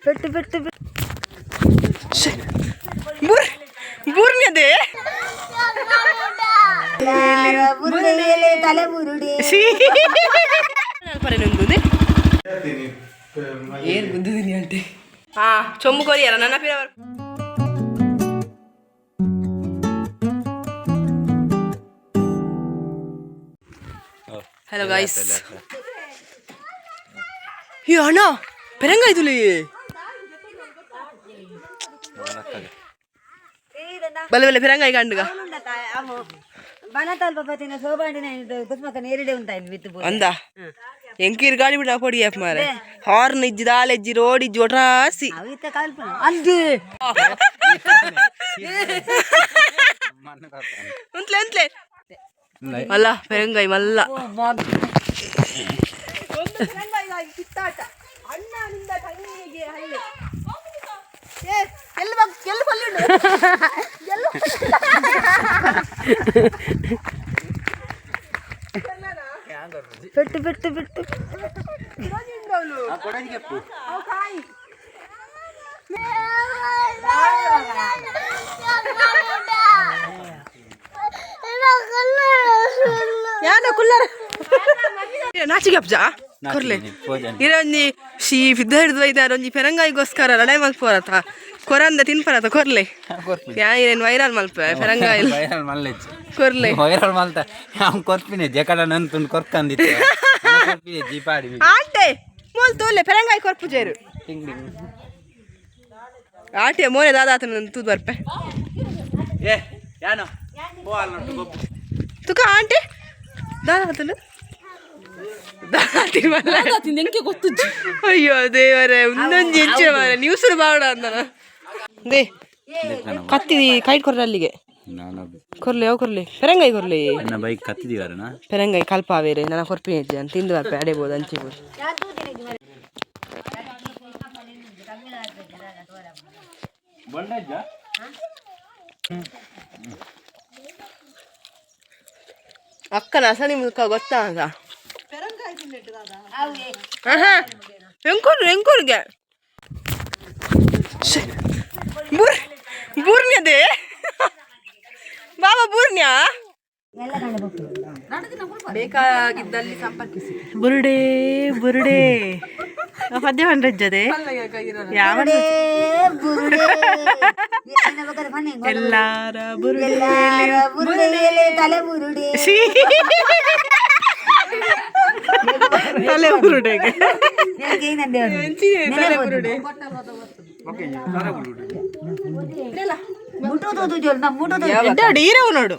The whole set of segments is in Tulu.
ಪೆಟ್ಟು ಪೆಟ್ಟು. ಬೂರ್ನ್ಯದೆ. ಬುರುಡೆ ತಲೆ ಬುರುಡೆ. ಏನ್ ಗುದ್ದುದೀನಿ ಆಂಟಿ. ಹಾ, ಚೊಂಬು ಕೊರಿಯರ ನನ್ನ ಪಿರ. Hello guys. ಏ ಅಣ್ಣ, ಪೆರಂಗಾಯ್ತುಲಿ. ಬಲೆ ಬಲೆ, ಪೆರಂಗಾಯಿ ಕಂಡುಗ. ಬನತಲ್ಪ ಪತಿನ ಸೋಬಾಂಡಿನ ಕುಸ್ಮಕ ನೇರಿಡೆ ಉಂಟಾಯ್ತು ಬಿತ್ತು. ಅಂದ ಎಂಕೀರ್ ಗಾಡಿ ಬಿಡ ಪೊಡಿ ಆಪ್ ಮಾರೆ. ಹಾರ್ನ್ ಇಜ್ಜಿ, ದಾಲ ಇಜ್ಜಿ, ರೋಡ್ ಇಜ್ಜಿ, ಒಟ್ರಾಸಿ. ಅವಿತ ಕಲ್ಪನ ಅಂದು. ಉಂತ್ಲೆ ಉಂತ್ಲೆ ಅಲ್ಲ, ಪೆರಂಗಾಯಿ ಮಲ್ಲ. ಪೆಟ್ಟು ಪೆಟ್ಟು ಪೆಟ್ಟು. ಯಾನ ಕುಲ್ಲರ ನಾಚಿಗೆ ಅಪ್ಜಾ ಕೊರ್ಲೆ. ಇರೊಂಜಿ ಶೀ ಫಿದ್ದ ಹಿಡಿದು ಒಯ್ದಾರ. ಒಂಜಿ ಪೆರಂಗಾಯಿಗೋಸ್ಕರ ಲಡಾಯಿ ಮಲ್ಪೋರತ. ಕೊರಂದ ತಿನ್ಪರತ, ಕೊರ್ಲೆ. ಯಾ ಇರೇನು ವೈರಲ್ ಮಲ್ಪೆ ಪೆರಂಗಾಯಿ. ವೈರಲ್ ಮಲ್ಲೆಚ್ಚು. ಕೊರ್ಲೆ. ವೈರಲ್ ಮಲ್ತ ಯಾವ್ ಕೊರ್ಪಿನೆ ಜಕಡ ನಂತುಂಡು ಕೊರ್ಕಂದಿತ್ತು. ಕೊರ್ಪಿನೆ ಜೀಪಾಡಿ. ಆಂಟೆ, ಮೋಲ್ ತೋಲೆ, ಪೆರಂಗಾಯಿ ಕೊರ್ಪುಜೇರು. ಆಂಟೆ, ಮೋನೆ ದಾದಾತನ ತೂದು ಬರ್ಪೆ. ಏ ಯಾನೋ ಪೋವಾಲ್ ನಟ್ಟು ಗೊಬ್ಬು. ತುಕ ಆಂಟೆ, ದಾದಾತನ ದಾದಾತಿ ಮಲ್ಲ. ಅಯ್ಯೋ ದೇವರೇ, ಒಂದೊಂದು ಎಂಚೆ ಮಾರೆ ನ್ಯೂಸ್ ಬಾಡ ಅಂದನ. They ಕತ್ತಿ ಕೈಟ್ ಕೊರ್ರೆ ಅಲ್ಲಿಗೆ. ಕೊರ್ಲೆ, ಯಾವ ಕೊರ್ಲೆ? ಪೆರಂಗಾಯಿ ಕೊರ್ಲೆ. ನನ್ನ ಬೈಕ್ ಕತ್ತಿದೀವರಣ. ಪೆರಂಗಾಯಿ ಕಲ್ಪಾವೇರೆ ನನ್ನ ಕೊರ್ಪಿನ ಹೆಜ್ಜೆ ಅಂತ ತಿಂದು ಬರ್ಪೆ. ಅಡೆಬೋದು ಅಂಚಿಬೋದು. ಅಕ್ಕನ ಅಸಲಿ ಮುಖ ಗೊತ್ತಾ ಅಂತ. ಎಂಕೋರು ಎಂಕೋರ್ಗೆ ಬೂರ್ ಬೂರ್ನ್ಯದೆ ಬಾಬಾ ಬೂರ್ನ್ಯಾ. ಬೇಕಾಗಿದ್ದಲ್ಲಿ ಸಂಪರ್ಕಿಸಿ. ಬುರುಡೆ ಬುರುಡೆ ಪದ್ಯ ಪಂಡ್ರಜ್ಜದೆ ಯಾವ. ಬುರುಡೆ. ಎಲ್ಲಾರ ಬುರುಡೆ. ಬುರುಡೆ ತಲೆ ಬುರುಡೆ. ತಲೆ ಬುರುಡೆಗೆ. ಎಡ್ಡಾಡು ಈರವು ನೋಡು.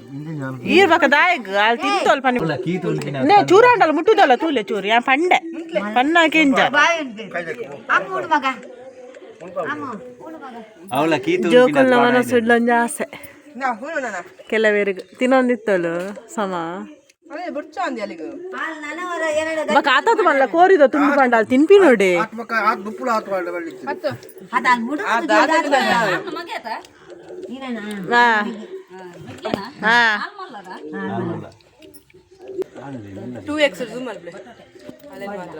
ಈರ್ ಬಕ ದಾಯಗ್ ಅಲ್ಲಿ ತಿಂತೋಲ್ ಪನಿ ನೇ ಚೂರಾಂಡಲ್ಲ ಮುಟ್ಟುದಲ್ಲ. ತೂಲೆ ಚೂರು ಯಾ ಪಂಡೆ ಪನ್ನ ಕೆಂಜ. ಅವಳ ಕೀತು. ಜೋಕುಲ್ನ ಮನಸ್ಸುಡ್ಲೊಂಜಿ ಆಸೆ ಕೆಲವರಿಗೆ ತಿನ್ನೊಂದಿತ್ತಲು ಸಮ. ಅದೇ ಬುಡ್ಚ ಅಂದಿ ಅಲ್ಲಿಗೆ. ಬಕ ಆತದ ಮಲ್ಲ ಕೋರಿದ ತುಂಡು ಪಂಡ ಅಲ್ಲಿ ತಿನ್ಪಿ ನೋಡಿ. ಹಾ ಹಾ. 2x zoom ಅಲ್ಪ್ಲೆ ಅಲ್ಲೇನು ಮಾತ್ರ.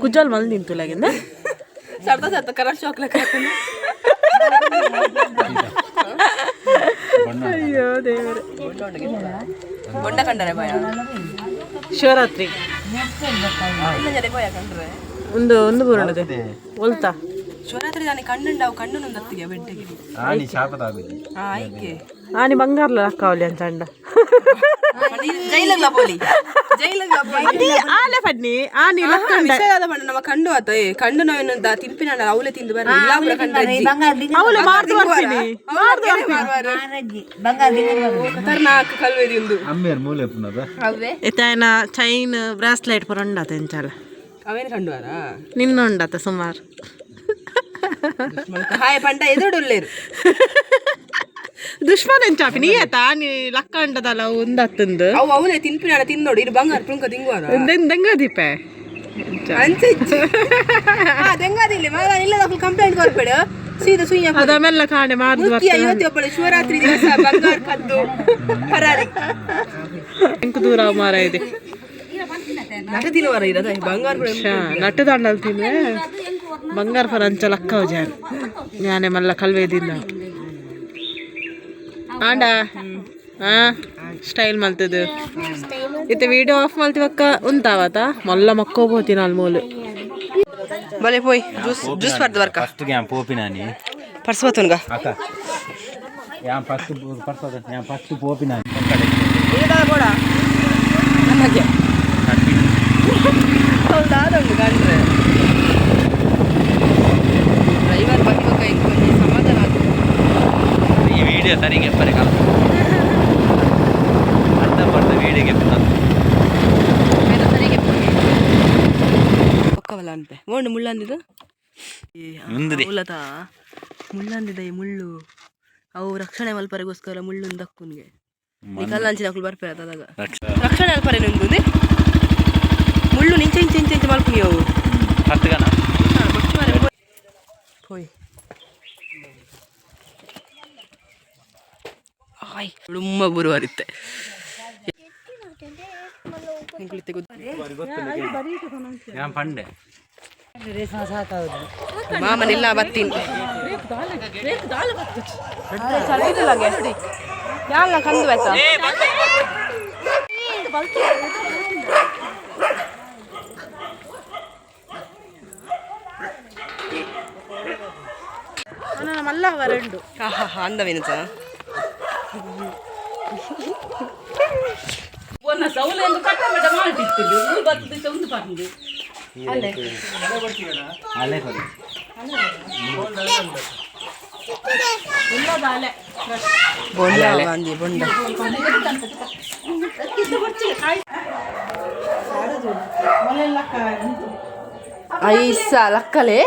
ಕುಜ್ಜಲ್ ಮಲ್ ತಿಂತುಲಾಗಿಂದ. ಸರ್ದ ಸರ್ದ ಕರೆಂಟ್ ಶಾಕ್ ಲೆಕ್ಕ ಹಾಕೊಂಡು. ಅಯ್ಯೋ ದೇವರೇ. ಬೊಂಡ ಕಂಡರೆ ಭಯ. ಶಿವರಾತ್ರಿ. ಇಲ್ಲ ಜಡೆ ಭಯ ಕಂಡ್ರೆ. ಒಂದು ಒಂದು ಬುರುಡದೆ ಒಲ್ತಾ. ಶಿವರಾತ್ರಿ ನಾನು ಕಣ್ಣುಂಡವು ಕಣ್ಣು ನೊಂದತ್ತಿಗೆ ಬೆಡ್ಡಿಗೆ. ಆನಿ ಶಾಪದಾಗುದು. ಹಾ, ಆಯ್ಕೆ. ಆನಿ ಬಂಗಾರ್ಲ ಲಕ್ಕಾವಲಿ ಅಂತ ಅಂಡ. ಜೈಲಂಗ್ಲ ಪೋಲಿ, ಜೈಲಂಗ್ಲ ಪೋಲಿ. ಆಲೆ ಪಡ್ನಿ ಆನಿ ಲಕ್ಕಂಡ. ವಿಷಯದ ಬಣ್ಣ ನಮ್ಮ ಕಣ್ಣು ಆತ. ಏ ಕಣ್ಣು ನೋವಿನ ತಿನ್ಪಿನ ಅವಳೆ ತಿಂದು ಬರ್ರಿ ಇಲ್ಲ ಅವಳ ಕಂಡ್ರೆ. ಅವಳು ಮಾರ್ದು ಬರ್ತೀನಿ, ಮಾರ್ದು. ಖತರ್ನಾಕ್ ಕಲ್ವೆ ತಿಂದು. ಅಮ್ಮೇರ್ ಮೂಲೆ ಪುನದ. ಅವೇ. ಇತ್ತಾಯನ ಚೈನ್ ಬ್ರಾಸ್ಲೆಟ್ ಪೂರ ಉಂಡಾತ ಎಂಚಾಲ. ಅವೇನು ಕಂಡುವಾರ. ನಿನ್ನ ಉಂಡಾತ ಸುಮಾರು. ಹಾಯ್ ಪಂಡ ಎದುರು ಉಳ್ಳೇರು. ದುಶ್ಮನ್ ಎಂಚಾಪಿ ನೀ ಆತ ಆನಿ ಲಕ್ಕಂಡದಲ್ಲ ಉಂದತ್ತಂದು. ಅವು ಅವನೇ ತಿನ್ಪಿನ ತಿನ್ನೋಡು. ಇದು ಬಂಗಾರ ಪುಂಕ ತಿಂಗುವಾರ. ದೆಂಗ ದೀಪೆ. ಅಂಚೆ ದೆಂಗಾದಿಲ್ಲ ಮಗ ಇಲ್ಲ. ಕಂಪ್ಲೇಂಟ್ ಕೊರ್ಬೇಡ, ಸೀದಾ ಸುಯ್ಯ. ಅದಮ್ಮೆಲ್ಲ ಕಾಣೆ ಮಾರ್ದು. ಮುತ್ತಿಯ 51 ಶಿವರಾತ್ರಿ ದಿವಸ ಬಂಗಾರ ಕದ್ದು ಪರಾರಿ. ಎಂಕು ದೂರ ಮಾರ ಇದೆ. ನಟ ತಿನ್ನುವರ ಇರದ ಬಂಗಾರ. ನಟ್ಟದಾಂಡಲ್ ತಿನ್ವೆ ಬಂಗಾರ ಫರ ಅಂಚ ಲಕ್ಕ ಜಾನ್ ಯಾನೆ ಮಲ್ಲ ಕಲ್ವೇದಿಂದ ಆಂಡ ಆ ಸ್ಟೈಲ್ ಮಲ್ತದು. ಇತ್ತೆ ವಿಡಿಯೋ ಆಫ್ ಮಲ್ತಿವಕ್ಕ ಉಂತಾವತ ಮಲ್ಲ ಮಕ್ಕೋಬೋತಿ ನಾಲ್ ಮೂಲು. ಬಲೆ ಪೋಯ್ ಜ್ಯೂಸ್ ಜ್ಯೂಸ್ ಪರ್ದು ವರ್ಕ. ಫಸ್ಟ್ ಗ್ಯಾಮ್ ಪೋಪಿನಾನಿ. ಪರ್ಸ್ಬತ್ತುನ್ಗ. ಅಕ್ಕ, ಯಾನ್ ಫಸ್ಟ್ ಪರ್ಸದ, ಯಾನ್ ಫಸ್ಟ್ ಪೋಪಿನಾನಿ. ಬೋಡ ನಮಗೆ ದಾದ ಉಂಡು ಕಂಡ್ರೆ ಡ್ರೈವರ್ ಬತ್ತಿಬೊಕ್ಕ ಎಂಕ್ ಒಂಜಿ ಸಮಾಧಾನ ಆತು. ಈ ವಿಡಿಯೋ ಸರಿಗೆ ಎಪ್ಪರೆ ಕಲ್ ಅರ್ಧ ಪರ್ದ ವಿಡಿಯೋಗೆ. ಬೇರೆ ಸರಿಗೆ ಪೊಕ್ಕವಲ್ಲ ಅನ್ಪೆ ಓಂಡು ಮುಳ್ಳಂದಿದು. ಮುಂದುದೆ. ಮುಲ್ಲತ ಮುಳ್ಳಂದಿದೆ. ಈ ಮುಳ್ಳು ಅವು ರಕ್ಷಣೆ ಮಲ್ಪರೆಗೋಸ್ಕರ ಮುಳ್ಳುನ್ ದಕ್ಕುನ್ಗೆ. ಕಲ್ಲಂಚಿನ ಅಕುಲು ಬರ್ಪೆರ ಅದಾಗ ರಕ್ಷಣೆ ಅಲ್ಪರೆ ನಿಂದು ಮುಳ್ಳು ನಿಂಚೆ ಇಂಚೆ ಇಂಚೆ ಇಂಚೆ ಮಲ್ಪುನಿ ಅವು. ಹತ್ತು ಗಣ. ಹೋಯ್ ಆಯ್ ಉಳುಮ್ಮ ಬರುವರಿತ್ತೆ. ಯಾನ್ ಪಂಡೆ. ಮಾಮನಿಲ್ಲ ಬತ್ತೀನಿ ಯಾಲ್ಲ ಕಂದು ಆಯ್ತಾ? ಮಲ್ಲ ವರಂಡು. ಹಾ ಅಂದವೇನು ಸಹ. ಅಲ್ಲೇ ಕೊಡಿ. ಬೊಂಡ ಅಂದಿ ಬೊಂಡ. ಐಸ ಲಕ್ಕಲೆ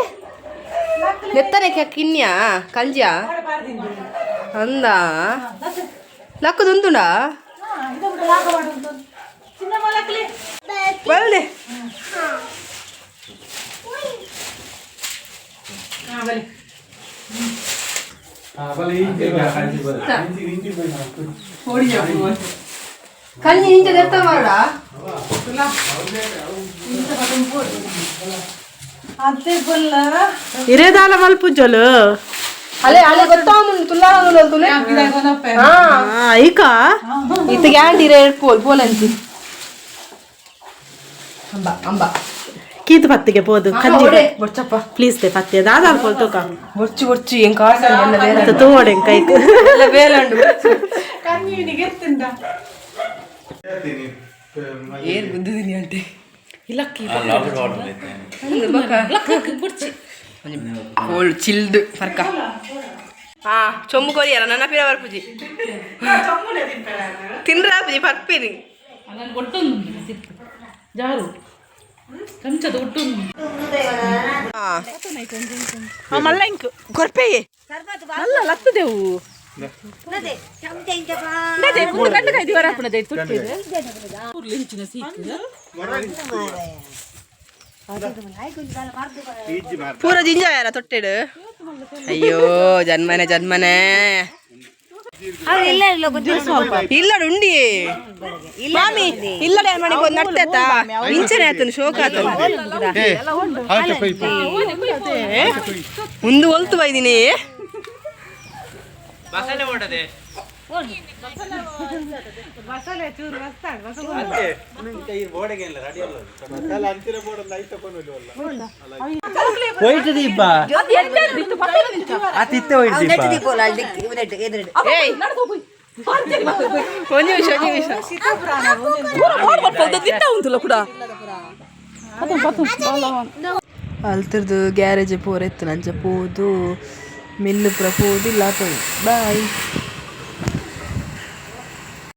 ನೆತ್ತನೆ ಕಿನ್ಯಾ ಕಂಜಿಯ ಅಂದ ಲಕ್ಕದುಂದುಂಡಾ ಬಲ್ಲೆ. ಕಂಜಿ ಇಂಚ ದೆತ್ತ ಮಾಡ. ಇರೇದಾಲ ಮಲ್ಪುಜ್ಜಲು. ಅಲೆ ಅಲೆ ಗೊತ್ತಾವನು ತುಲ್ಲಾರ ತುಲೆ. ಹಾ. ಐಕ. ಇತ್ತ ಗ್ಯಾಂಡ್ ಇರೆ ಪೋಲ್ ಪೋಲಂಚಿ ಅಂಬ ಅಂಬ. ಕೀತು ಪತ್ತಿಗೆ ಪೋದು ಕಂಜಿ. ಬೊರ್ಚಪ್ಪ. ಪ್ಲೀಸ್ they ಪತ್ತೆ ದಾದಾಲ್ ಪೋಲ್ ತೂಕ. ಬೊರ್ಚು ಬೊರ್ಚು ಏನ್ ಕಾಸ ಎಲ್ಲ ಬೇರೆ. ತೋಡೆ ಕೈಕ್. ಎಲ್ಲ ಬೇರೆ ಉಂಡು. ಏನ್ ಗುದ್ದುದಿನಿ ಅಂತೆ. ಕೋಲ್ಡ್ ಚಿಲ್ಡ್ ಫರ್ಕ. ಹಾ ಚೊಂಬು ಕೊರಿಯರ ನನ್ನ ಪಿರ ಬರ್ಪುಜಿ ತಿನ್ರ ಪುಜಿ ಪರ್ಪಿರಿ. ಜಾರು ಚಮಚದ ಒಟ್ಟು. ಹಾ. ಮಲ್ಲ ಇಂಕ್. ಕೊರ್ಪೆಯೇ. ಅಲ್ಲ ಲತ್ತದೆವು. ಚಮಚ ಇಂಚ. ಇಂಚಿನ ಸೀಕ್. ಪೂರ ಜಿಂಜಾಯರ ತೊಟ್ಟೆಡು. ಅಯ್ಯೋ ಜನ್ಮನೆ ಜನ್ಮನೆ. ಇಲ್ಲ ಇಲ್ಲ ಗೊತ್ತಿಲ್ಲ. ಇಲ್ಲ ಉಂಡಿ ಮಾಮಿ ಇಲ್ಲ ಮನೆಗೆ ಒಂದು ನಡ್ತೇತ ಇಂಚನೆ ಆತನು ಶೋಕ ಆತನು ಮುಂದೆ ಒಲ್ತು ಬೈದಿನಿ. ಬಸಳೆ ಓಡದೆ. ಹೋಯ್ತು ದೀಪ ಅತಿತ್ತೆ ಹೋಯ್ತು ದೀಪ. ದೀಪೋಲ ಅಲ್ಲಿ ಉನೆಟ್ ಎದುರು. ಏಯ್ ಒಂದು ನಿಮಿಷ ಒಂದು ನಿಮಿಷ. ಅಲ್ತಿರ್ದು ಗ್ಯಾರೇಜ್ ಪೋರೆತ್ತು ನಂಚ ಪೋದು ಮಿಲ್ಲು ಪೂರ ಪೋದು ಇಲ್ಲ. ಬಾಯ್.